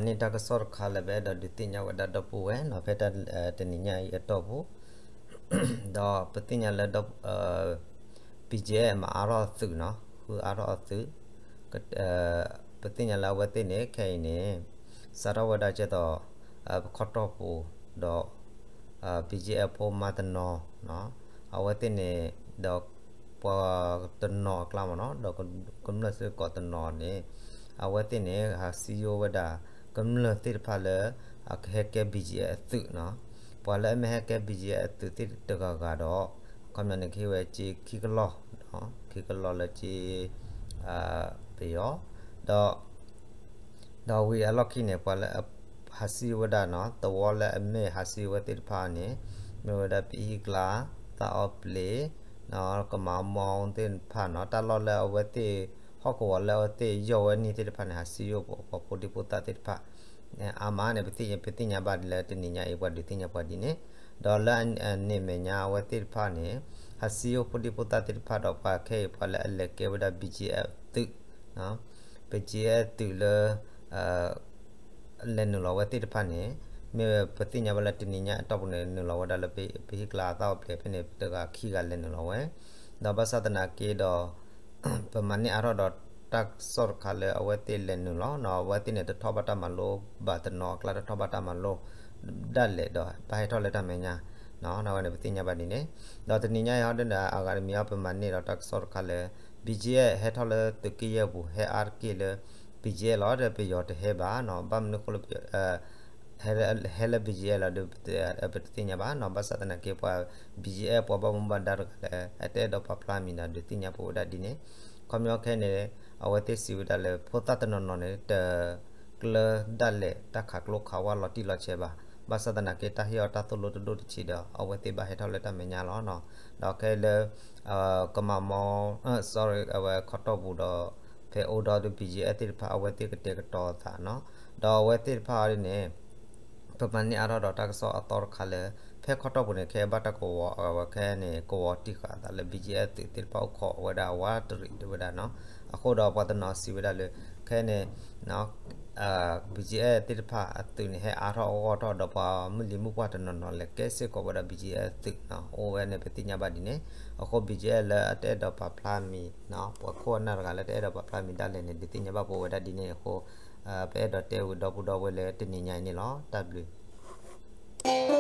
န့ၣ်တၢ်ကစီၣ်တခါလၢပအဲၣ်ဒိးဒုးသ့ၣ်ညါဝဲဒၣ်ဒီပုၢ်ဝဲၢ်နီၤ ဖဲတၢ်တနံၤညါအံၤအတီၢ်ပူၤ ဒီးပသ့ၣ်ညါလၢ BGF မၤအါထီၣ်အသုးနီၤ ဃုအါထီၣ်အသုး ပသ့ၣ်ညါလၢအဝဲသ့ၣ်န့ၣ် ခဲအံၤန့ၣ် စးထီၣ်ဝဲဒၣ်ကဲသိး ပခီတီၢ်ပူၤ ဒီး BGF ဖိမါတနီၤ အဝဲသ့ၣ်န့ၣ် ဒီးပှၤတနီၤအကျါမ့ၢ်နီၤ ဒီးကမျၢၢ်စ့ၢ်ကီးတနီၤန့ၣ် အဝဲသ့ၣ်န့ၣ် ဟးစံယိၣ်ဝဲဒၣ် ကမျၢၢ်သ့ၣ်တဖၣ်လၢ အကဟဲကဲ BGF အသုးနီၤ ပှၤလၢအမ့ၢ်ဟဲကဲ BGF အသုးသ့ၣ်တဂၤဂၤဒီး အခီပညီန့ၣ်ကဟ့ၣ်ဝဲက့ခံကလီၢ် ခံကလီၢ်လၢက့ ပယီၤ ဒီး ဒီးဝံၤအလီၢ်ခံန့ၣ် ပှၤလၢ ဟးစံယိၣ်ဝဲဒၣ်နီၤ သဝီလၢအမ့ၢ်ဟးစံယိၣ်ဝဲသ့ၣ်တဖၣ်န့ၣ် မ့ၢ်ဝဲဒၣ်ပဟံၣ်ကျါ သၣ်အီၣ်ပျ့ၤ ကမၤမီသ့ၣ်တဖၣ်နီၤ တၢ်လီၢ်လၢအဝဲသ့ၣ် ဟီၣ်ကဝီၤလၢအဝဲသ့ၣ်ယီၢ်ဝဲန့ၣ်သ့ၣ်တဖၣ်န့ၣ် ဟးစံယိၣ်ပှၤဖိဒံဖိသၣ်သ့ၣ်တဖၣ် အါမးန့ၣ် ပသ့ၣ်ညါဘၣ်ဒ်လၢတနံၤညါအံၤ ပှၤဒုးသ့ၣ်ညါပှၤဒ်န့ၣ် ဒီးလၢအန့ၣ်မဲာ်ညါအဝဲသ့ၣ်တဖၣ်န့ၣ် ဟးစံယိၣ်ဖိဒံဖိသၣ်သ့ၣ်တဖၣ်ဒီးပှၤခဲအံၤ ပှၤလၢအလဲၤကဲဝဲဒၣ် BGF သုး BGF သုးလၢ လဲၤနုာ်လီၤဝဲသ့ၣ်တဖၣ်န့ၣ် မ့ၢ်ပသ့ၣ်ညါဘၣ်လၢတနံၤညါအတီၢ်ပူၤန့ၣ် နုာ်လီၤဝဲဒၣ်လၢပဟံၣ်ကျါသၣ်အီၣ်ပျ့ၤဖဲန့ၣ် တဂၤခံဂၤလဲၤနုာ်လီၤဝဲ ဒီးဘၣ်ဆၣ်သနာ်က့ဒီး ပမၤန့ၢ်အါထီၣ်ဒီးတၢ်ကစီၣ်တခါလၢအဝဲသ့ၣ်လဲၤနုာ်လီၤနီၤ အဝဲသ့ၣ်န့ၣ် တထီၣ်ဘၣ်တၢ်မၤလိဘၣ်တနီၤအကျါ တထီၣ်ဘၣ်တၢ်မၤလိ ဒၣ်လဲာ်ဒီး ဘၣ်ဟဲထီၣ်လၢတၢ်မဲာ်ညါ အဝဲန့ၣ် ပသ့ၣ်ညါဘၣ်ဒ်န့ၣ် ဒီးတနံၤညါအံၤဟီဒ်န့ၣ် အဂၤတမံၤအံၤ ပမၤန့ၢ်ဒီးတၢ်ကစီၣ်တခါလၢ BGF ဟဲထီၣ်လၢသုးက့ယဲၢ်ပူၤ ဟဲအါတက့ၢ်လၢ BGF လီၤ ဒီးပယီၤတဟဲဘၣ်နီၤ ဘၣ်မနုၤအဃိလၢ ဟဲလၢ BGF လီၤဒီး ပတသ့ၣ်ညါဘၣ်နီၤ ဘၣ်ဆၣ်သနာ်က့ပှၤ BGF ပှၤဘၣ်မူဘၣ်ဒါတဂၤလၢ အတအဲၣ်ဒိးပာ်ဖျါမံၤဒီး ဒုးသ့ၣ်ညါပဝဲဒၣ်ဒ်န့ၣ် ခီပညီခဲအံၤန့ၣ် အဝဲသ့ၣ်စံးဝဲဒၣ်လၢ ဖိသၣ်တနီၤနီၤန့ၣ် တကျၢၤဒၣ်လဲာ်တၢ်ခးကျိခးဝါလီၤတံၢ်လီၤဆဲးဘၣ် ဘၣ်ဆၣ်သနာ်က့တၢ်ဟ့ၣ်အီၤတၢ်သိၣ်လိတဒိၣ်တဆံးဒီး အဝဲသ့ၣ်ဘၣ်ဟဲထီၣ်လၢတၢ်မဲာ်ညါလီၤနီၤ ဒီးခဲအံၤလၢ ကမၤမီ sorry အဝဲခီတီၢ်ပူၤဒီး ဖဲအိၣ်ဒီး BGF သ့ၣ်တဖၣ် အဝဲသ့ၣ်ကတဲာ်ကတီၤအသးနီၤ ဒီးအဝဲသ့ၣ်တဖၣ်အံၤန့ၣ် ပမၤန့ၢ်အါထီၣ်ဒီးတၢ်ကစီၣ်အသီတခါလၢ ဖဲခီတီၢ်ပူၤန့ၣ် ခဲအံၤဘၣ်တၢ်ကဝီၤ အဝဲခဲအံၤန့ၣ် ကဝီၤတံၢ်ဃာ်အသးလၢ BGF သုးသ့ၣ်တဖၣ်အိၣ်ခိးဝဲဒၣ်အဝဲတရံးဒံးဝဲဒၣ်နီၤ အဃိဒီးပှၤတနီၤစံးဝဲဒၣ်လၢ ခဲအံၤန့ၣ် BGF သ့ၣ်တဖၣ်အသုးန့ၣ် ဟဲအါထီၣ်အဂီၢ်ထီၣ်ဒီးပှၤမုၢ်လံၤမုၢ်ပှၢ်တနီၤနီၤလဲၤကဲစ့ၢ်ကီးဝဲဒၣ် BGF သုးနီၤ အိၣ်ဝဲန့ၣ် ပသ့ၣ်ညါဘၣ်ဒ်န့ၣ် အဃိ BGF လၢအတအဲၣ်ဒိးပာ်ဖျါမံၤ ပှၤခိၣ်အနၢ်တဂၤလၢတအဲၣ်ဒိးပာ်ဖျါမံၤဒၣ်လဲာ်န့ၣ် ဒုးသ့ၣ်ညါဘၣ်ပဝဲဒၣ်ဒ်န့ၣ်အဃိ ပအဲၣ်ဒိးတဲဝံၤဒီပုၢ်ဒီဝဲၢ်လၢတနံၤညါအံၤန့ၣ်လီၤ တၢ်ဘျုး